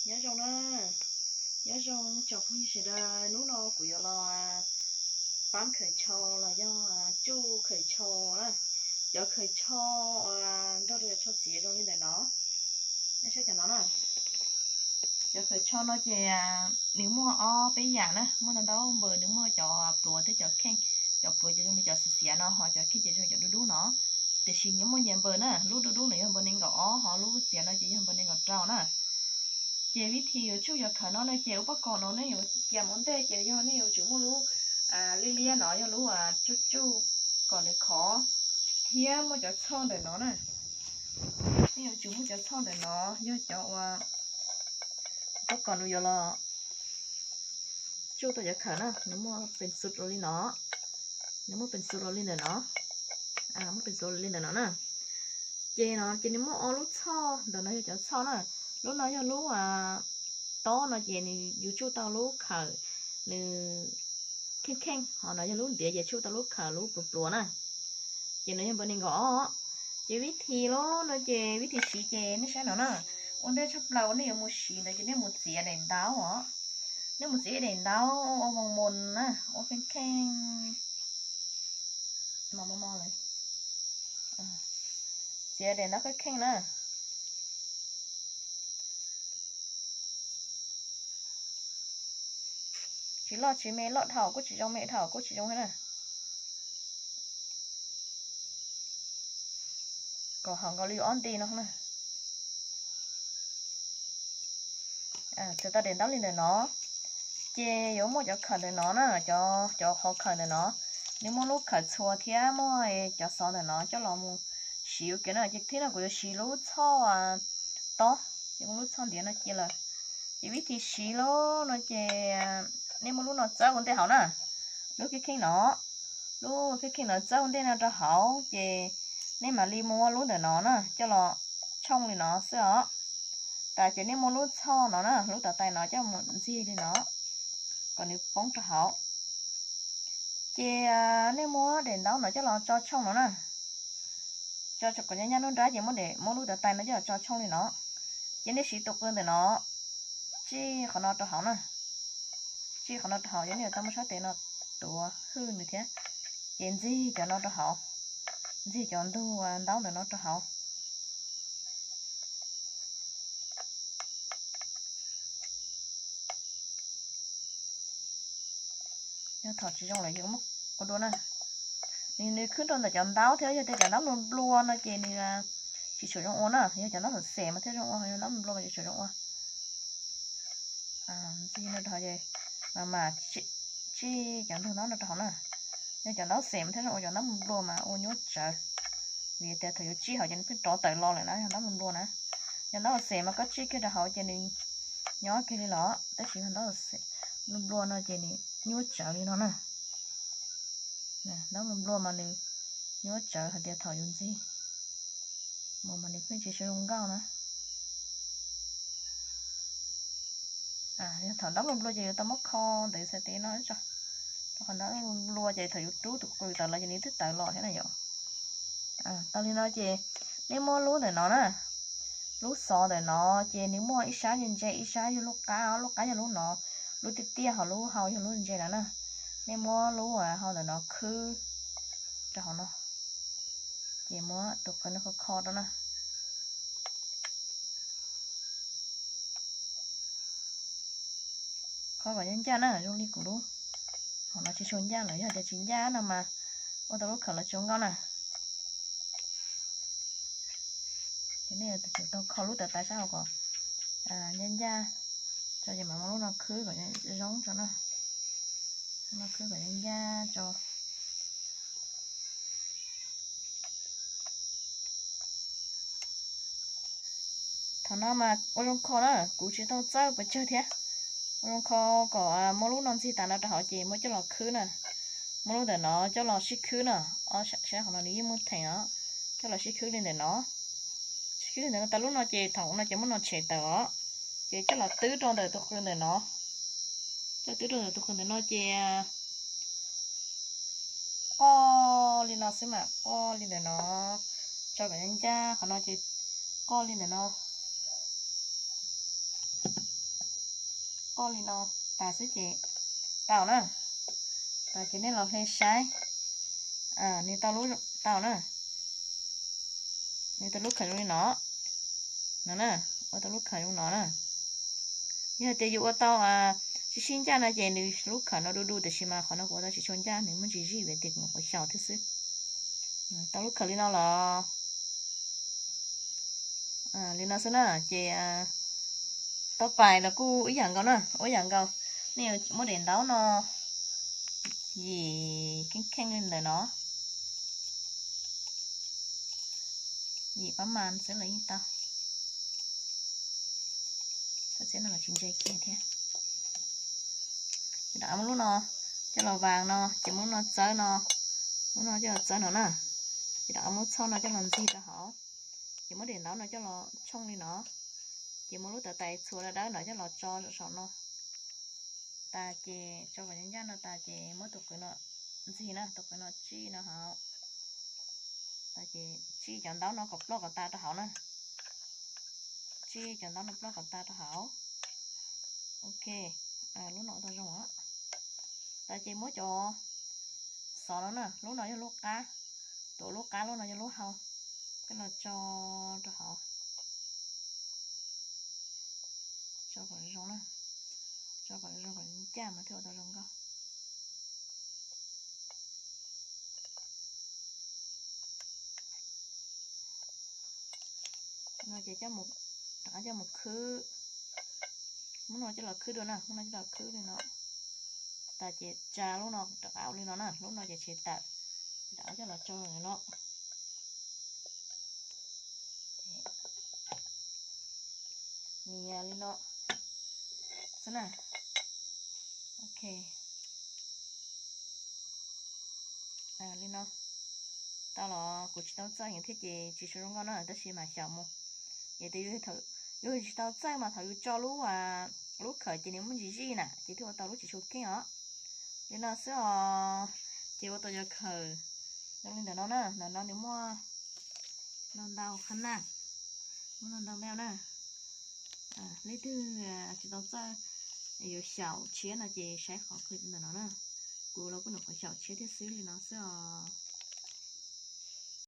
Nyob zoo na, nyob zoo tsoom phooj ywg sawv daws, hnub no kuv yuav los pab khaws tsho los yog tsuj khaws tsho na. Cov khaws tsho nrog rau cov tsho txiav zoo li ntawm no. Nej saib cov no na. Cov khaws tsho no ces nws muaj ob peb yam na, muaj ntau ntau npaws, nws muaj cov pluav thiab cov kheej. Cov pluav ces zoo li cov xiav xiav no, ho cov kheej ces zoo cov dub dub no. Tiam sis nyias muaj nyias npaws na, lub dub dub no yog npaws nees nkaum ob, ho lub xiav no ces yog npaws nees nkaum rau na. Ces vib thi yuav tsuj cov khaws no no ces ua pob kos no nej yuav cia mus ntej ces yog nej yuav tsum muaj lub liab liab no yog lub tsuj tsuj kom nws khov, thiab muaj cov txhoj ntawm no na. Nej yuav tsum muaj cov txhoj ntawm no yog cov ua pob kos nws yuav los tsuj tau cov khaws na, nws muaj pees xus los li no, nws muaj pees xus los li ntawm no, muaj pees xus los li ntawm no na. Ces no ces nws muaj ob lub txhoj, ntawm no yog cov txhoj na, lub no yog lub tob no ces nws yuav tsuj tau lub khaws nws kheej kheej, ho no yog lub ntiav ces tsuj tau lub khaws lub pluav pluav na. Ces no yog npaws nees nkaum ob. Ces vib thi los no ces vib thi siv ces nej saib no na, ua ntej tshaj plaws uas nej yuav mus siv ntawd ces nej mus txiav daim ntaub os. Nej mus txiav daim ntaub ua moos moos na, ua kheej kheej, txiav daim ntaub kheej kheej na. Tsis loj tsis me, loj dhau kuj tsis zoo, me dhau kuj tsis zoo thiab na. Kom haum nkaus li ob nti no na. Txiav tau daim ntaub li ntawm no, ces yuav muaj cov khaws ntawm no na, cov, cov qhov khaws ntawm no, nws muaj lub khaws txhua thiab muaj cov xov ntawm no coj los mus siv ua ke na. Ces thiab no kuv yuav siv lub txhoj tob, ces muaj lub txhoj ntiav no cia lawm. Ces vib thi siv los no ces nej muab lub no txawb ua ntej hauv na, lub kheej kheej no, lub kheej kheej no txawb ua ntej no rau hauv ces nej mam li muab lub ntawm no na coj los tshooj li no xwb os. Tas ces nej muab lub txhoj no na, lub tav tais no coj mus ntxig li no kom nws poob rau hauv. Ces nej muab daim ntaub no coj los tso tshooj no na, tso kom nyab nyab nruab nrab ces muab, muab lub tav tais no coj los tso tshooj li no. Ces nej siv tus qw ntawm no, tsij qhov no rau hauv na, tsij qhov no rau hauv, ces nej yuav tau muab sab tes no tuav hwj nws thiab. Ces ntxig cov no rau hauv, ntxig cov ntug ntaub ntawm no rau hauv. Yog thaum tsis zoo lawm ces muab ua dua na. Nws, nws khwb rau ntawm cov ntaub thiab, yog tias cov ntaub nplua nplua no ces nws tsis tshua zoo ua na, yog cov ntaub xem xem mas thiaj zoo ua, yog ntaub nplua nplua mas tsis tshua zoo ua. Ntxig no rau hauv, mas mas tsij cov ntug ntaub no rau hauv na. Yog cov ntaub xem mas thiaj zoo ua, cov ntaub nplua nplua mas ua nyuaj tsawv. Vim tias thaum yuav tsij hauv ces nws pheej rov tawm los lawm na, yog ntaub nplua nplua na. Yog ntaub xem mas koj tsij kiag rau hauv ces nws nyob kiag li los, tab sis yog ntaub xem nplua nplua no ces nws nyuaj tsawv li no na. Ntaub nplua nplua mas nws nyuaj tsawv hais tias thaum yuav ntxig mus mas nws pheej tsis zoo nkauj na. Yog thaum ntaub nplua nplua ces yuav tau muab kho ntawd xwb tes no tso, rau qhov ntaub nplua nplua ces thaum yuav rub tus qws tawm los ces nws twb tawm los thiab na yom. Tau li no ces nej muab lub ntawm no na, lub xov ntawm no ces nws muaj ib sab ntse ntse, ib sab yog lub qab, lub qab yog lub no, lub tiaj tiaj, ho lub hau yog lub ntse no na. Nej muab lub hau ntawm no khwb rau hauv no, ces muab tus qws no kho kho rau na. Kho kom ncaj ncaj na, zoo li kuv lub hauv no tsis tshua ncaj lawm, yog tias tsis ncaj no mas ua tau lub khaws los tsis zoo nkauj na. Ces nej yuav tsum tau kho lub tav tais sab hauv kom ncaj ncaj tso, ces mam muab lub no khwb kom zoo tso na. Lub no khwb kom ncaj ncaj tso. Thaum no mas ua zoo kho na, kuv tsis tau txawb pes tsawg thiab. Ua zoo kho kom muab lub no ntxig tas no rau hauv ces muab coj los khwb na. Muab lub ntawm no coj los sib khwb na, ob sab qhov no nws yeej muaj theem os, coj los sib khwb li ntawm no. Sib khwb li ntawm no tas lub no ces thaum no ces muab no tshem tawm os, ces coj los twb rau ntawm tus qws ntawm no. Coj twb rau ntawm tus qws ntawm no ces qoj li no xwb mas, qoj li ntawm no, tso kom ncaj ncaj qhov no ces qoj li ntawm no. Qoj li no tas xwb ces tau na. Tas ces nej los hle saib, nws tau lub, tau na, nws tau lub khawm zoo li no, no na, ua tau lub khawm zoo no na. Yog hais tias yus ua tau sib sib ncaj no ces nws lub khawm no du du, tiam sis mas qhov no kuv ua tau tsis tshua ncaj, nws muaj ntsis zij vim tias kuv nyuam qhuav xyaum thiab xwb. Tau lub khawm li no los li no xwb na. Ces tau pais los kuj ib yam nkaus na, ua ib yam nkaus. Nej yuav muab daim ntaub no yim kheej kheej li ntawm no, yim pab mas xwb los yeej tau. Txhob txiav no los tsis ntse kiag thiab. Ces rov qab muab lub no coj los vas no, ces muab lub no txawb no, lub no coj los txawb no na. Ces rov qab muab txhoj no coj los ntxig rau hauv. Ces muab daim ntaub no coj los tshooj li no. Ces muab lub tawv tais txhua dawb dawb no coj los tso saum no. Tas ces tso kom ncaj no tas ces muab tus qwv no ntxig na, tus qwv no tsij no hauv. Tas ces tsij cov ntaub no kom ploj kom tas rau hauv na. Tsij cov ntaub no ploj kom tas rau hauv. Ok, lub no tau zoo. Tas ces muab cov xov no na, lub no yog lub qab, tus lub qab, lub no yog lub hau, coj los tso rau hauv. Tso kom zoo na, tso kom zoo kom ncaj mas thiaj ua tau zoo nkauj. No ces rov qab coj mus khwb. Muab no coj los khwb dua na, muab no coj los khwb li no. Tas ces tsa lub no rov qab ua li no na, lub no ces tshem tawm, rov qab coj los tso no. Nias li no xwb na. Ok, li no. Tau los kuv tsis tau txawj heev thiab ces tsis tshua zoo nkauj na, tab sis mam xyaum mus. Ces tias yus tsis tau txawj mas thaum yus tso lub, lub khawm ces nws muaj ntsis zij na, ces thiaj ua tau lub tsis tshua keej os. Li no xwb os. Ces ua tau cov khawm zoo li ntawm no na, ntawm no nws muaj ntau ntau qhab na, muaj ntau ntau me na. Leej twg tsis tau txawj, yuav xyaum tshiab no ces saib qhov khawm ntawm no na. Kuv los kuj nyuam qhuav xyaum tshiab thiab xwb, li no xwb os.